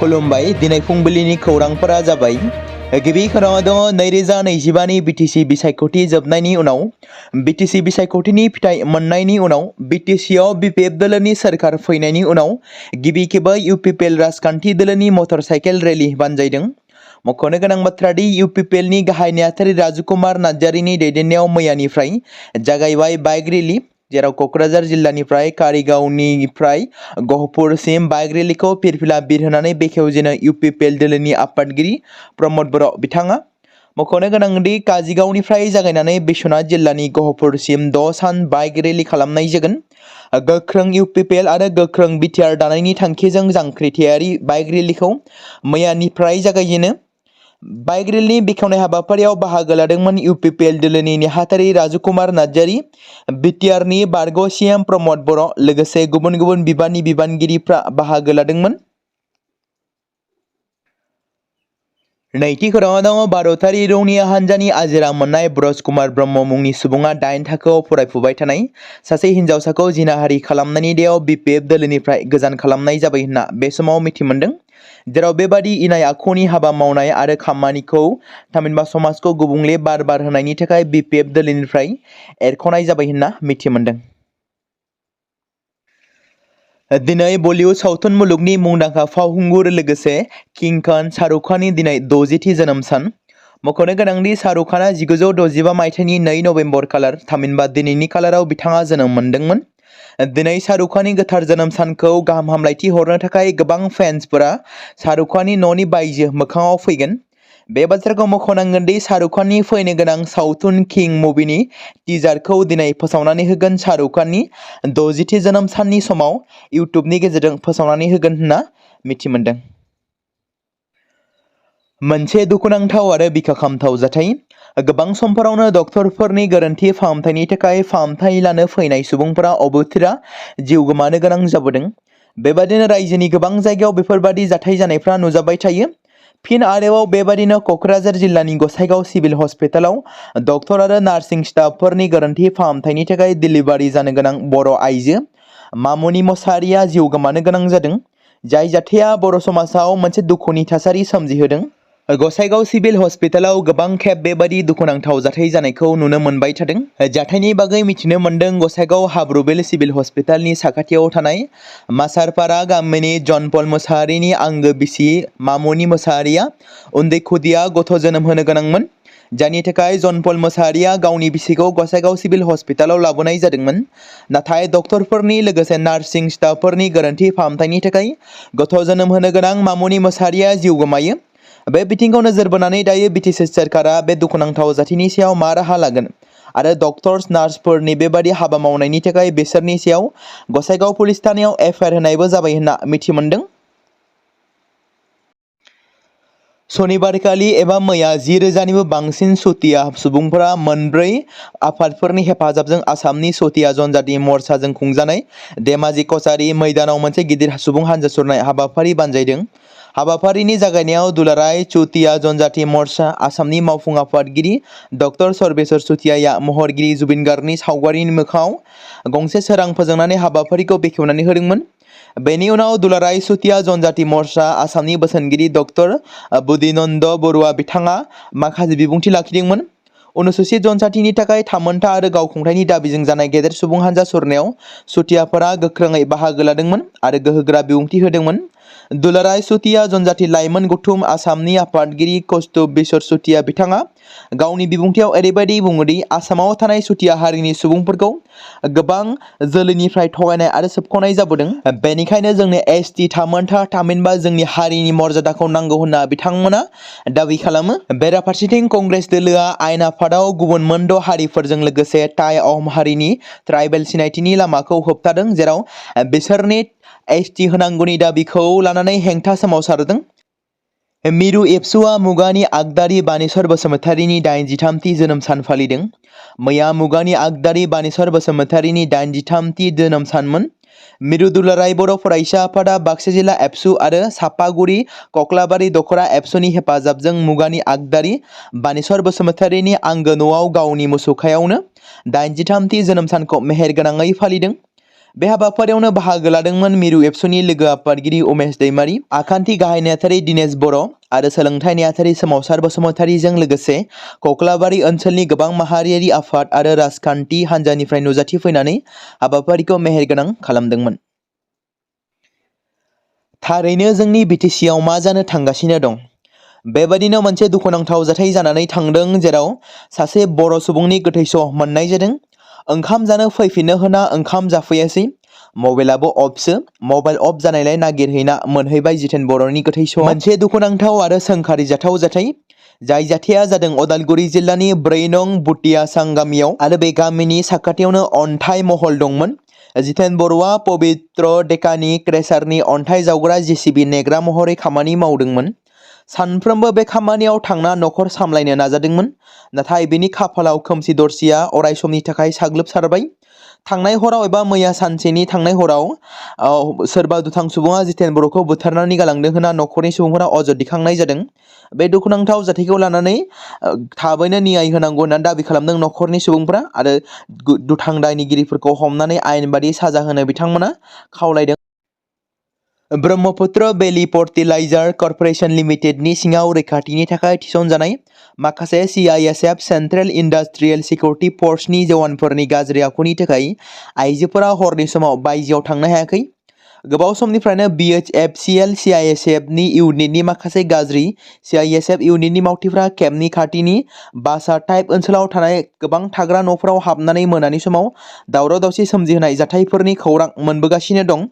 खुलुमबाय दिनै फुंबिलिनि खौरांफोरा जाबाय गिबि खौराङाव 2025 नि बिटिसि बिसायख'थि जोबनायनि उनाव बिटिसि बिसायख'थिनि फिथाइ मोननायनि उनाव बिटिसिआव बिपिएफ दोलोनि सोरखार फैनायनि उनाव गिबि खेबै इउपिपिएल राजखान्थि दोलोनि मटर साइकेल रेली बानजायदों। मख'नो गोनां बाथ्रा दि इउपिपिएलनि गाहाय नेहाथारि राजकुमार नार्जारिनि दैदेननायाव मैयानिफ्राय जागायबाय बाइक रेली, जेराव क'क्राझार जिल्लानिफ्राय कारिगावनिफ्राय गहपुरसिम बाइक रेलीखौ फिरफिला बिरहोनानै बेखेवजेनो इउपिपिएल दोलोनि आफादगिरि प्रमद बर' बिथाङा। मख'नो गोनांदि काजिगावनिफ्राय जागायनानै बिश्वनाथ जिल्लानि गहपुरसिम 6 सान बाइक रेली खालामनाय जागोन। गोख्रों इउपिपिएल आरो गोख्रों बिटिआर दानायनि थांखिजों जांख्रिथायारि बाइक रेलीखौ मैयानिफ्राय जागायजेनो। बाइक रेलीनि बेखेवनाय हाबाफारियाव बाहागो लादोंमोन इउपिपिएल दोलोनि नेहाथारि राजकुमार नार्जारि, बिटिआरनि बारग' सिएम प्रमद बर' लोगोसे गुबुन गुबुन बिबाननि बिबानगिरिफ्रा बाहागो लादोंमोन। नैथि खौराङाव दङ भारतारि रौनिया हान्जानि आजिरा मोननाय ब्रज कुमार ब्रह्म मुंनि सुबुङा 8 थाखोआव फरायफुबाय थानाय सासे हिन्जावसाखौ जिनाहारि खालामनायनि दायाव बिपिएफ दोलोनिफ्राय गोजान खालामनाय जाबाय होनना बे समाव मिथिमोनदों। जेराव बेबादि इनाय आखुनि हाबा मावनाय आरो खामानिखौ थामहिनबा समाजखौ गुबुंले बार होनायनि थाखाय बिपिएफ दोलोनिफ्राय एरख'नाय जाबाय होनना मिथिमोनदों। दिनै बलिउड सावथुन मुलुगनि मुंदांखा फावखुंगुर लोगोसे किं खान शाहरुख खाननि दिनै 60थि जोनोम सान। मख'नो गोनांदि शाहरुख खानआ 1965 मायथाइनि 2 नभेम्बर खालार थामहिनबा दिनैनि खालाराव बिथाङा जोनोम मोनदोंमोन। दिनै शाहरुख खाननि गोथार जोनोम सानखौ गाहाम हामलायथि हरनो थाखाय गोबां फेन्सफोरा शाहरुख खाननि न'नि बायजो मोखाङाव फैगोन। बे बाथ्राखौ मख'नांगोन दि शाहरुख खाननि फैनो गोनां सावथुन किं मुभिनि टिजारखौ दिनै फोसावनानै होगोन। शाहरुख खाननि 60थि जोनोम साननि समाव इउट्युबनि गेजेरजों फोसावनानै होगोन होनना मिथिमोनदों। मोनसे दुखुनांथाव आरो बिखा खामथाव जाथाय। गोबां समफोरावनो डक्टरफोरनि गोरोन्थि फाहामथायनि थाखाय फाहामथाय लानो फैनाय सुबुंफोरा अबथिरा जिउ गोमानो गोनां जाबोदों। बेबादिनो रायजोनि गोबां जायगायाव बेफोरबादि जाथाय जानायफ्रा नुजाबाय थायो। फिन आरोबाव बेबादिनो क'क्राझार जिल्लानि गसाइगाव सिभिल हस्पिटालाव डक्टर आरो नार्सिं स्टाफफोरनि गोरोन्थि फाहामथायनि थाखाय डिलिभारि जानो गोनां बर' आइजो मामुनि मसाहारिया जिउ गोमानो गोनां जादों। जाय जाथाया बर' समाजाव मोनसे दुखुनि थासारि सोमजिहोदों। गसाइगाव सिभिल हस्पिटालाव गोबां खेब बेबादि दुखुनांथाव जाथाय जानायखौ नुनो मोनबाय थादों। जाथायनि बागै मिथिनो मोनदों गसाइगाव हाब्रुबेल सिभिल हस्पिटालनि साखाथियाव थानाय मासारपारा गामिनि जनपल मोसाहारिनि आंगो बिसि मामुनि मोसाहारिया उन्दै खुदिया गथ' जोनोम होनो गोनांमोन। जायनि थाखाय जनपल मोसाहारिया गावनि बिसिखौ गसाइगाव सिभिल हस्पिटालाव लाबोनाय जादोंमोन। नाथाय डक्टरफोरनि लोगोसे नार्सिं स्टाफफोरनि गोरोन्थि फाहामथायनि थाखाय गथ' जोनोम होनो गोनां मामुनि मोसाहारिया जिउ गोमायो। बे बिथिंखौ नोजोर बोनानै दायो बिटिसि सोरखारा बे दुखुनांथाव जाथायनि सायाव मा राहा लागोन आरो डक्टर्स नार्सफोरनि बेबादि हाबा मावनायनि थाखाय बिसोरनि सायाव गसाइगाव पुलिस थानायाव एफआइआर होनायबो जाबाय होनना मिथिमोनदों। सनिबारखालि एबा मैया 10,000निबो बांसिन चुटिया सुबुंफोरा मोनब्रै आफादफोरनि हेफाजाबजों आसामनि चुटिया जनजाति मर्चाजों खुंजानाय धेमाजि कछारी मैदानाव मोनसे गिदिर सुबुं हानजा सुरनाय हाबाफारि बानजायदों। हाबाफारिनि जागायनायाव दुलाराय चुटिया जनजाति मर्चा आसामनि मावफुं आफादगिरि डक्टर सर्वेश्वर चुटियाया महरगिरि जुबिन गार्गनि सावगारिनि मोखाङाव गंसे सोरां फोजोंनानै हाबाफारिखौ बेखेवनानै होदोंमोन। बेनि उनाव दुलाराय चुटिया जनजाति मर्चा आसामनि बोसोनगिरि डक्टर बुदिनन्द बरुवा बिथाङा माखासे बिबुंथि लाखिदोंमोन। अनुसूचित जनजातिनि थाखाय थामोनथा आरो गावखुंथायनि दाबिजों जानाय गेदेर सुबुं हानजा सुरनायाव चुटियाफोरा गोख्रोङै बाहागो लादोंमोन आरो गोहोगोरा बिबुंथि होदोंमोन। दुलाराय चुटिया जनजाति लाइमोन गौथुम आसामनि आफादगिरि कौस्तुभ बिश्वर चुटिया बिथाङा गावनि बिबुंथियाव ओरैबायदि बुङोदि आसामाव थानाय चुटिया हारिनि सुबुंफोरखौ गोबां जोलैनिफ्राय थगायनाय आरो सोबख'नाय जाबोदों। बेनिखायनो जोंनो एसटि थामोनथा थामहिनबा जोंनि हारिनि मर्यादाखौ नांगौ होनना बिथांमोना दाबि खालामो। बेराफारसेथिं कंग्रेस दोलोआ आयेन आफादाव गुबुन मोन 6 हारिफोरजों लोगोसे टाइ आहम हारिनि ट्राइबेल सिनायथिनि लामाखौ होबथादों, जेराव बिसोरनि एसटि होनांगौनि दाबिखौ लानानै हेंथा सोमावसारदों। मिरु एबसुआ मुगानि आगदारि बानेश्वर बसुमतारीनि 83थि जोनोम सान फालिदों। मैया मुगानि आगदारि बानेश्वर बसुमतारीनि 83थि जोनोम सानमोन। मिरु दुलाराय बर' फरायसा आफादा बाक्सा जिल्ला एबसु आरो सापागुरि कक्लाबारि दखरा एबसुनि हेफाजाबजों मुगानि आगदारि बानेश्वर बसुमतारीनि आंगो न'आव गावनि मुसुखायावनो 83थि जोनोम सानखौ मेहेरगोनाङै फालिदों। बे हाबाफारियावनो बाहागो लादोंमोन मिरु एबसुनि लोगो आफादगिरि उमेश दैमारी, आखान्थि गाहाय नेहाथारि दिनेश बर' आरो सोलोंथाइ नेहाथारि सोमावसार बसुमतारीजों लोगोसे कक्लाबारि ओनसोलनि गोबां माहारियारि आफाद आरो राजखान्थि हान्जानिफ्राय नुजाथि फैनानै हाबाफारिखौ मेहेरगोनां खालामदोंमोन। थारैनो जोंनि बिटिसिआव मा जानो थांगासिनो दं? बेबादिनो मोनसे दुखुनांथाव जाथाय जानानै थांदों जेराव सासे बर' सुबुंनि गोथै सह मोननाय जादों। ओंखाम जानो फैफिननो होना ओंखाम जाफैयासै। मबाइलाबो अफसो। मबाइल अफ जानायलाय नागिरहैना मोनहैबाय जितेन बर'नि गोथै सह। मोनसे दुखुनांथाव आरो सोंखारिजाथाव जाथाय। जाय जाथाया जादों अदालगुरि जिल्लानि 4 नं बुटियासां गामियाव आरो बे गामिनि साखाथियावनो अन्थाइ महल दंमोन। जितेन बर'आ पबित्र डेकानि क्रेसारनि अन्थाइ जावग्रा जेसिबि नेग्रा महरै खामानि मावदोंमोन। सानफ्रोमबो बे खामानियाव थांना नखर सामलायनो नाजादोंमोन। नाथाय बिनि खाफालाव खोमसि दरसिया अरायसमनि थाखाय साग्लोबसारबाय। थांनाय हराव एबा मैया सानसेनि थांनाय हराव सोरबा दुथां सुबुङा जितेन बर'खौ बुथारनानै गालांदों होनना नखरनि सुबुंफोरा अजद दिखांनाय जादों। बे दुखुनांथाव जाथायखौ लानानै थाबैनो न्याय होनांगौ होननानै दाबि खालामदों नखरनि सुबुंफोरा आरो दुथां दायनिगिरिफोरखौ हमनानै आयेन बादि साजा होनो बिथांमोना खावलायदों। ब्रह्मपुत्र भेलि फर्टिलाइजार कर्परेसन लिमिटेडनि सिङाव रैखाथिनि थाखाय थिसनजानाय माखासे CISF सेन्ट्रेल इन्डास्ट्रियेल सिकिउरिटि फर्सनि जवानफोरनि गाज्रि आखुनि थाखाय आइजोफोरा हरनि समाव बायजोआव थांनो हायाखै। गोबाव समनिफ्रायनो BHFCL CISFनि इउनिटनि माखासे गाज्रि CISF इउनिटनि मावथिफ्रा केम्पनि खाथिनि बासा टाइप ओनसोलाव थानाय गोबां थाग्रा न'फोराव हाबनानै मोनानि समाव दावराव दावसि सोमजिहोनाय जाथायफोरनि खौरां मोनबोगासिनो दं।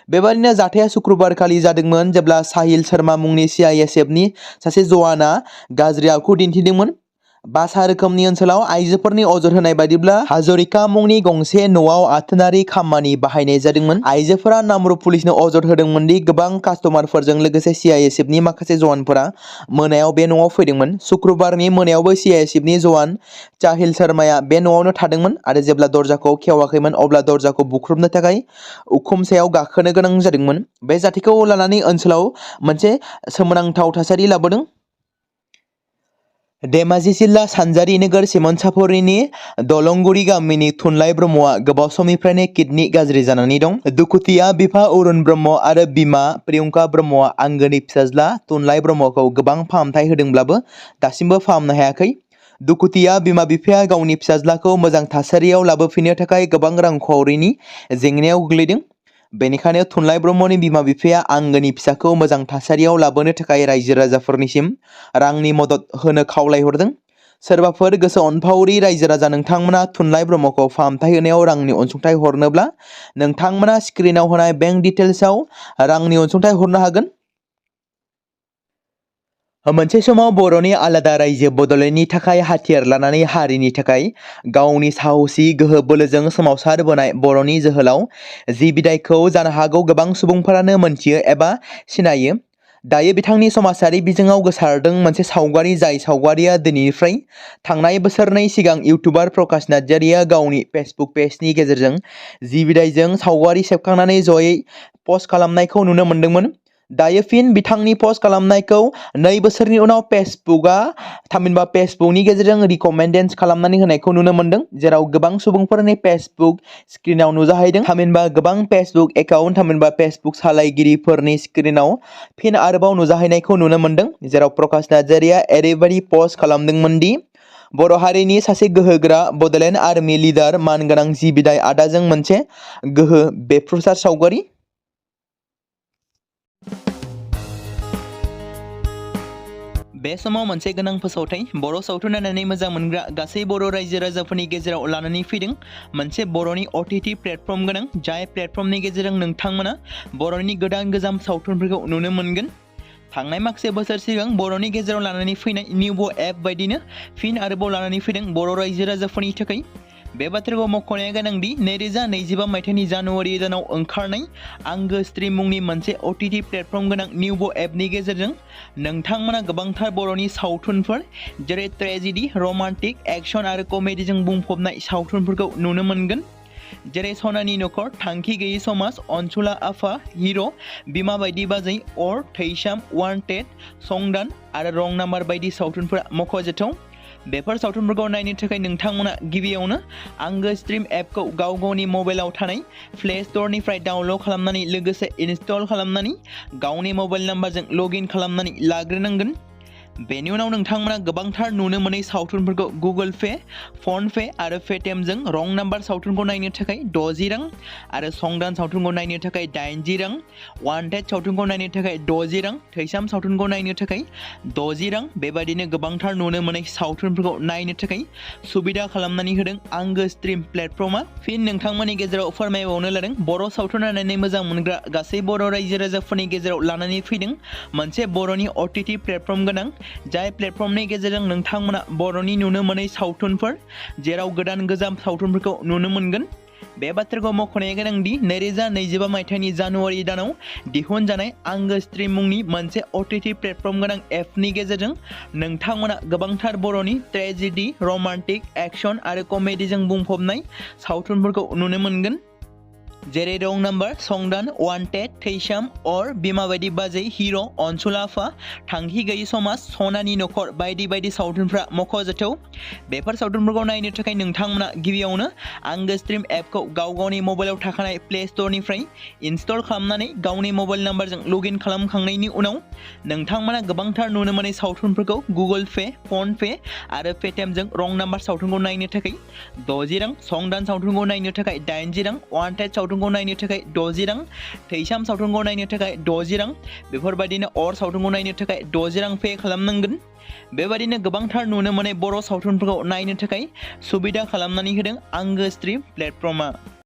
बेबादिनो जाथाया शुक्रबारखालि जादोंमोन जेब्ला साहिल शर्मा मुंनि CISFनि सासे जवाना गाज्रि आखु दिन्थिदोंमोन। बासा रोखोमनि ओनसोलाव आइजोफोरनि अजद होनाय बायदिब्ला हाजरिका मुंनि गंसे न'आव आथोनारि खामानि बाहायनाय जादोंमोन। आइजोफोरा नामरुप पुलिसनो अजद होदोंमोन दि गोबां कास्टमारफोरजों लोगोसे CISFनि माखासे जवानफोरा मोनायाव बे न'आव फैदोंमोन। शुक्रबारनि मोनायावबो CISFनि जवान साहिल शर्माया बे न'आवनो थादोंमोन आरो जेब्ला दरजाखौ खेवाखैमोन अब्ला दरजाखौ बुख्रुबनो थाखाय उखुम सायाव गाखोनो गोनां जादोंमोन। बे जाथायखौ लानानै ओनसोलाव मोनसे सोमोनांथाव थासारि लाबोदों। धेमाजि जिल्ला सानजारि नोगोर सिमोनसापुरिनि दलंगुरि गामिनि थुनलाइ ब्रह्मआ गोबाव समनिफ्रायनो किडनि गाज्रि जानानै दं। दुखुथिया बिफा अरुण ब्रह्म आरो बिमा प्रियंका ब्रह्मआ आंगोनि फिसाज्ला थुनलाइ ब्रह्मखौ गोबां फाहामथाय होदोंब्लाबो दासिमबो फाहामनो हायाखै। दुखुथिया बिमा बिफाया गावनि फिसाज्लाखौ मोजां थासारियाव लाबोफिननो थाखाय गोबां रांखावरिनि जेंनायाव गोग्लैदों। बेनिखायनो थुनलाइ ब्रह्मनि बिमा बिफाया आंगोनि फिसाखौ मोजां थासारियाव लाबोनो थाखाय रायजो राजाफोरनिसिम रांनि मदद होनो खावलायहरदों। सोरबाफोर गोसो अनफावरि रायजो राजा नोंथांमोना थुनलाइ ब्रह्मखौ फाहामथाय होनायाव रांनि अनसुंथाइ हरनोब्ला नोंथांमोना स्क्रिनाव होनाय बेंक डिटेल्सआव रांनि अनसुंथाइ हरनो हागोन। मोनसे समाव बर'नि आलादा रायजो बड'लेण्डनि थाखाय हाथियार लानानै हारिनि थाखाय गावनि साहसि गोहो बोलोजों सोमावसारबोनाय बर'नि जोहोलाव जि बिदायखौ जानो हागौ गोबां सुबुंफोरानो मोनथियो एबा सिनायो। दायो बिथांनि समाजारि बिजोङाव गोसारदों मोनसे सावगारि जाय सावगारिया दिनैनिफ्राय थांनाय बोसोरनै सिगां इउटुबार प्रकाश नार्जारिया गावनि फेसबुक पेजनि गेजेरजों जि बिदायजों सावगारि सेबखांनानै जयै पस्ट खालामनायखौ नुनो मोन्दोंमोन। दायो फिन बिथांनि पस्ट खालामनायखौ 2 बोसोरनि उनाव फेसबुकनि गेजेरजों रिकमेन्डेड खालामनानै होनायखौ नुनो मोन्दों जेराव गोबां सुबुंफोरनि फेसबुक स्क्रिनाव नुजाहैदों। थामहिनबा गोबां फेसबुक एकाउन्ट थामहिनबा फेसबुक सालायगिरिफोरनि स्क्रिनाव फिन आरोबाव नुजाहैनायखौ नुनो मोन्दों जेराव प्रकाश नार्जारिया ओरैबायदि पस्ट खालामदोंमोन दि बर' हारिनि सासे गोहोगोरा बड'लेण्ड आर्मि लिडार मानगोनां जि बिदाय आदाजों मोनसे गोहो बेफ्रुसार सावगारि। बे समाव मोनसे गोनां फोसावथाय बर' सावथुन नायनानै मोजां मोनग्रा गासै बर' रायजो राजाफोरनि गेजेराव लानानै फैदों मोनसे बर'नि OTT प्लेटफर्म गोनां जाय प्लेटफर्मनि गेजेरजों नोंथांमोना बर'नि गोदान गोजाम सावथुनफोरखौ नुनो मोनगोन। थांनाय माखासे बोसोर सिगां बर'नि गेजेराव लानानै फैनाय निउबो एप बायदिनो फिन आरोबाव लानानै फैदों बर' रायजो राजाफोरनि थाखाय। बे बाथ्राखौ मख'नाया गोनांदि 2025 मायथाइनि जानुवारि दानाव ओंखारनाय आंगो स्ट्रीम मुंनि मोनसे OTT प्लेटफर्म गोनां निउबो एपनि गेजेरजों नोंथांमोना गोबांथार बर'नि सावथुनफोर जेरै ट्रेजेडी, रमान्टिक, एक्शन आरो कमेडीजों बुंफबनाय सावथुनफोरखौ नुनो मोनगोन। जेरै सनानि नखर, थांखि गैयै समाज, अनसुला आफा, हिर', बिमा बायदि बाजै, अर, थैसाम, वान्टेड, संदान आरो रं नाम्बार बायदि सावथुनफोरा मख'जाथाव। बेफोर सावथुनफोरखौ नायनो थाखाय नोंथांमोना गिबियावनो आंगो स्ट्रिम एपखौ गाव गावनि मबाइलाव थानाय प्ले स्ट'रनिफ्राय डाउनल'ड खालामनानै लोगोसे इनस्टल खालामनानै गावनि मबाइल नाम्बारजों लगइन खालामनानै लाग्रोनांगोन। बेनि उनाव नोंथांमोना गोबांथार नुनो मोनै सावथुनफोरखौ गुगोल पे, फन पे आरो पेटिएमजों रं नाम्बार सावथुनखौ नायनो थाखाय 60 रां आरो संदान सावथुनखौ नायनो थाखाय 80 रां, वान्टेड सावथुनखौ नायनो थाखाय 60 रां, थैसाम सावथुनखौ नायनो थाखाय 60 रां बेबायदिनो गोबांथार नुनो मोनै सावथुनफोरखौ नायनो थाखाय सुबिदा खालामनानै होदों आंगो स्ट्रिम प्लेटफर्मा। फिन नोंथांमोननि गेजेराव फोरमायबावनो लादों बर' सावथुन नायनानै मोजां मोनग्रा गासै बर' रायजो राजाफोरनि गेजेराव लानानै फैदों मोनसे बर'नि OTT प्लेटफर्म गोनां, जाय प्लेटफर्मनि गेजेरजों नोंथांमोना बर'नि नुनो मोनै सावथुनफोर जेराव गोदान गोजाम सावथुनफोरखौ नुनो मोनगोन। बे बाथ्राखौ मख'नाया गोनांदि 2025 मायथाइनि जानुवारि दानाव दिहुनजानाय आंगो स्ट्रिम मुंनि मोनसे OTT प्लेटफर्म गोनां एपनि गेजेरजों नोंथांमोना गोबांथार बर'नि ट्रेजेडि, रमान्टिक, एक्शन आरो कमेडिजों बुंफबनाय सावथुनफोरखौ नुनो मोनगोन। जेरै रं नाम्बार, संदान, वान्टेड, थैसाम, अर, बिमा बायदि बाजै, हिर', अनसुला आफा, थांखि गैयि समाज, सनानि नखर बायदि बायदि सावथुनफ्रा मख'जाथाव। बेफोर सावथुनफोरखौ नायनो थाखाय नोंथांमोना गिबियावनो आंगो स्ट्रिम एपखौ गाव गावनि मबाइलाव थाखानाय प्ले स्ट'रनिफ्राय इनस्टल खालामनानै गावनि मबाइल नाम्बारजों लगइन खालामखांनायनि उनाव नोंथांमोना गोबांथार नुनो मोनै सावथुनफोरखौ गुगोल पे, फन पे आरो पेटिएमजों रं नाम्बार सावथुनखौ नायनो थाखाय 60 रां, संदान सावथुनखौ नायनो थाखाय 80 रां, वान्टेड सावथुनखौ नायनो थाखाय 60 रां, थैसाम सावथुनखौ नायनो थाखाय 60 रां बेफोरबायदिनो अर सावथुनखौ नायनो थाखाय 60 रां पे खालामनांगोन। बेबायदिनो गोबांथार नुनो मोनै बर' सावथुनफोरखौ नायनो थाखाय सुबिदा खालामनानै होदों आंगो स्ट्रिम प्लेटफर्मा।